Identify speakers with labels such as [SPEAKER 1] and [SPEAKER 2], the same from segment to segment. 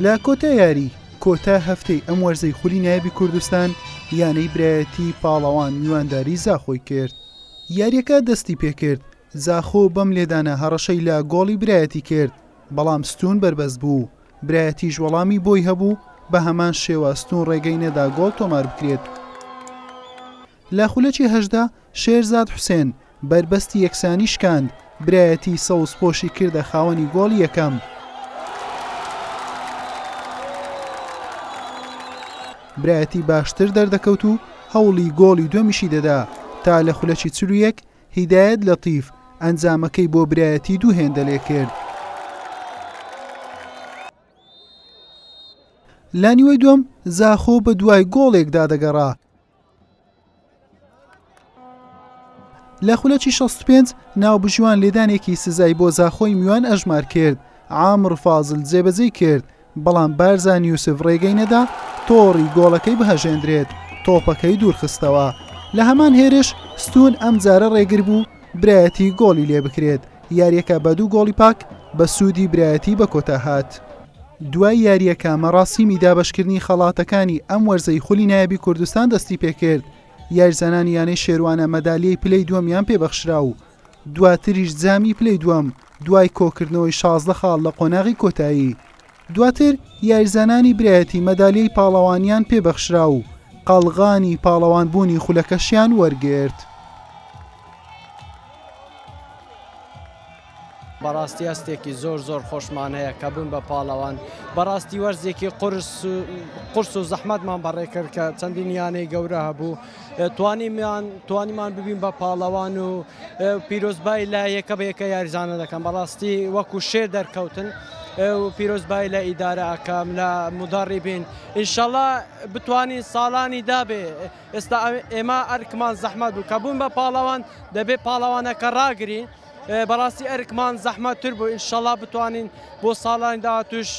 [SPEAKER 1] لە کۆتا یاری کۆتا هەفتەی ئەم وەرزەی خولی نایابی کوردستان، یانەی برایەتی پاڵەوان میوانداری زاخۆی کرد. یارییەکە دەستی پێکرد، زاخۆ بەم لێدانە هەڕەشەی لە گۆڵی برایەتی کرد، بەڵام ستوون بەربەست بوو، برایەتیش وەڵامی بۆی هەبوو، بە هەمان شێوە ستوون ڕێگەی نەدا گۆڵ تۆمار بکرێت. لە خولەکی 18 شێرزاد حوسێن بەربەستی یەکسانی شکاند، برایەتی سەوزپۆشی کردە خاوەنی گۆڵی یەکەم. برایەتی باشتر دەردەکەوت و هەوڵی گۆڵی دووەمیشی دەدا تا لە خولەکی 41 هیدایەت لەتیف ئەنجامەکەی بۆ برایەتی دوو هێندە لێکرد. لە نیوەی دووەم زاخۆ بە دوای گۆڵێکدا دەگەڕا. لە خولەکی 65 ناوبژیوان لێدانێکی سزای بۆ زاخۆی میوان ئەژمار کرد، عامڕ فازل جێبەجێی کرد، بەڵام بارزان یوسف ڕێگەی نەدا تۆڕی گۆڵەکەی بهەژێندرێت، تۆپەکەی دوورخستەوە. لە هەمان هێرش ستوون ئەمجارە ڕێگر بوو برایەتی گۆڵی لێبکرێت، یارییەکە بە دوو گۆڵی پاک بە سوودی برایەتی بەکۆتا هات. دوای یارییەکە مەراسیمی دابەشکردنی خەڵاتەکانی ئەم وەرزەی خولی نایابی کوردستان دەستیپێکرد، یاریزانانی یانەی شێروانە مەدالیەی پلەی دووەمیان پێبەخشرا و دواتریش جامی پلەی دووەم دوای کۆکردنەوەی 16 خاڵ لە قۆناغی کۆتایی. دواتر یاریزانانی برایەتی مەدالیەی پاڵەوانیان پێبەخشرا و قەڵغانی پاڵەوانبوونی خولەکەشیان وەرگرت.
[SPEAKER 2] بەڕاستی هەستێکی زۆر زۆر خۆشمان هەیە کە بوون بە پاڵەوان بەڕاستی وەرزێکی قورس قورس و زەحمەتمان بەڕێ کرد کە چەندین یانەی گەورە هەبوو توانیمان توانیمان ببین بە پاڵەوان و پیرۆزبای لە یەکە بە یەکە یاریزانە دەکەم بەڕاستی وەکو شێر دەرکەوتن و پیرۆزبای لە ئیدارە ئەکەم لە مدەڕیبین ئینشەڵا بتوانین ساڵانی دابێ ئێستا ئێمە ئەرکمان زەحمەت بوو کە بوون بە پاڵەوان دەبێ پاڵەوانەکە ڕاگرین بەڕاستی ئەرکمان زەحمەتتر بوو ئینشەڵا بتوانین بۆ ساڵانی داهاتووش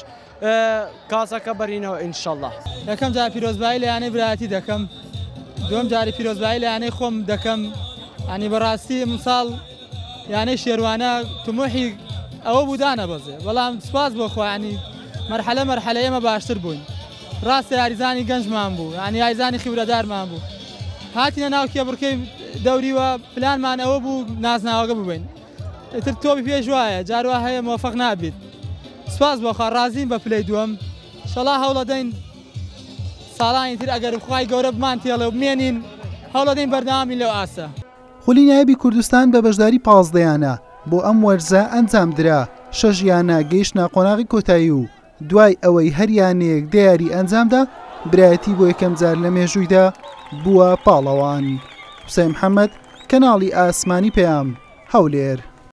[SPEAKER 2] کاسەکە بەرینەوە ئینشەڵا.
[SPEAKER 3] یەکەم جار پیرۆزبایی لە یانەی برایەتی دەکەم دووەم جاری پیرۆزبایی لە یانەی خۆم دەکەم ینی بەڕاستی ئەمساڵ یانەی شێروانە تموحی ئەوە بوو دانەبەزێ بەڵام سوپاس بۆ خوا ینی مەرحەلە مەرحەلە ئێمە باشتر بووین ڕاستە یاریزانی گەنجمان بوو ینی یاریزانی خیبرەدارمان بوو هاتینە ناو کێبڕکێی دەوریوە پلانمان ئەوە بوو نازناوەکە ببەین ئیتر تۆپی پێش وایە جار وا هەیە مۆفەق نابیت سوپاس بۆ خوا ڕازین بە پلەی دووەم شەڵا هەوڵەدەین ساڵانی تر ئەگەر خوای گەورە بمان تێڵێ و بمێنین هەوڵەدەین بەردەوامین لەو ئاستە.
[SPEAKER 1] خولی نایابی کوردستان بە بەشداری 15 یانە بۆ ئەم وەرزە ئەنجامدرا، شەش یانە گەیشتنە قۆناغی کۆتایی و دوای ئەوەی هەر یانەیەک دە یاری ئەنجامدا، برایەتی بۆ یەکەمجار لە مێژوویدا بووە پاڵەوان. حوسێن محەمەد، کەناڵی ئاسمانی پەیام، هەولێر.